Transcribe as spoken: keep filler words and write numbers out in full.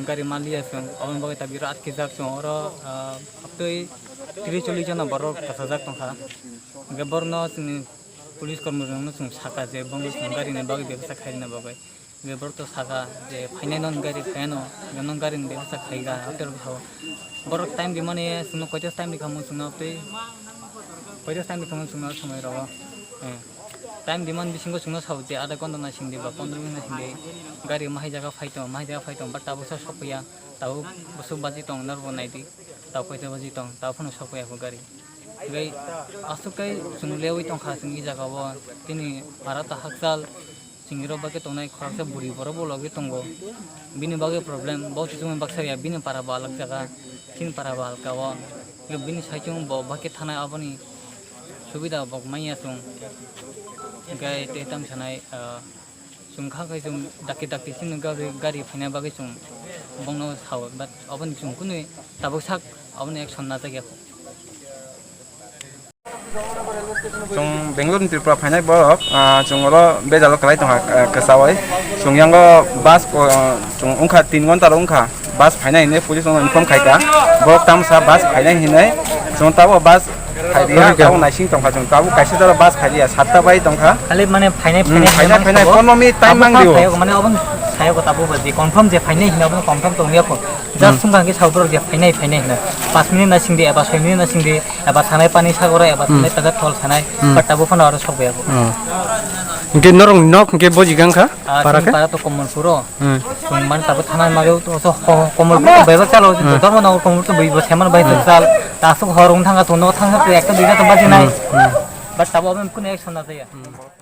Gari maliya chwng, oboni bagwi ta birat atkijak chwng oro, ah, twi tris chollish jona borok kasajak tongkha. Hwnkhe borokno chwngni police kormi rokno chwng sakha je bono chwng gari ni bagwi bebasa khairina bagwi. Hwnkhe borok to sakha je phainai non gari phaiyano, hwnkhe non gari ni bebasa khaiga hotel o. Borok time rimani chwngno koito time rikha mung chwngno twi koito time rikha mung chwngno somoi rogo. Eh. Time demand bisingo chwngno sao je adha ghonta naisingdi ba pondro minute naisingdi gari mahai jaga phai tong, mahai jaga phai tong, but tabuksa sokpaiya, tabuk bwswk baji tong norokbo naidi, tabuk koita baji tong, tabuk phano sokpaiya kho gari. Tei aswk khe chwng leui tongkha chwng e jaga o, tini para ta hakchal, chwng rok bai khe tongnai khoroksa bwrwi borok bo logwi tongo, bini bagwi problem, bo chwng baksa ya, bini para bo alak jaga, chini para bo alka o, bini saichung bo bai khe thanai aboni. Subida bok manya chwng. Hwnkhe tei tamo sanai, ah, chwng kha khai chwng dakti dakti chini gari, gari phaina bagwi chwng bongno sao, but oboni chwng kunui tabuk sak oboni action najak ya. Chwng Bangalore ni Tripura phainai borok, ah, chwng oro bejalo kwlai tongkha, ah, kwchawai. Chwng yango bus, ah, chwng wngkha tin ghonta rok wngkha. Bus phainai hinwi police no inform khaikha, borok tamsa bus phainai hinwi, chwng tabuk bus phaiya, tabuk naising tongkha chwng, tabuk kaisa jora bus phaiya, satta bai tongkha. Khali mane phainai, hmm, phainai, phainai, phainai, pondro minute time nang dio. Mane obon sayo ko tabuk baji confirm je phainai hinwi obon confirm tongya ko. Just sumkha hwnkhe sao borok je phainai, phainai hinwi. Pas minute naising di, eba soi minute naising di, eba sanai pani sagoro, eba sanai paja thol sanai, but tabuk phano aro sok bai abo. Hwnkhe norok nok hwnkhe boji gangkha? Ah, para chini khe? Para to Komolpuro. Hmm. Chwng mani tabuk thana mago to, to ko-, Komolpur to bebak chalo, hmm, to dormo no Komolpur to bebak seman bai to chal. Ta aswk hor wng thangkha to no thangkha to ekta duita to bajinai. Hmm, hmm. But tabuk aboni kunu action na jaya. Hmm.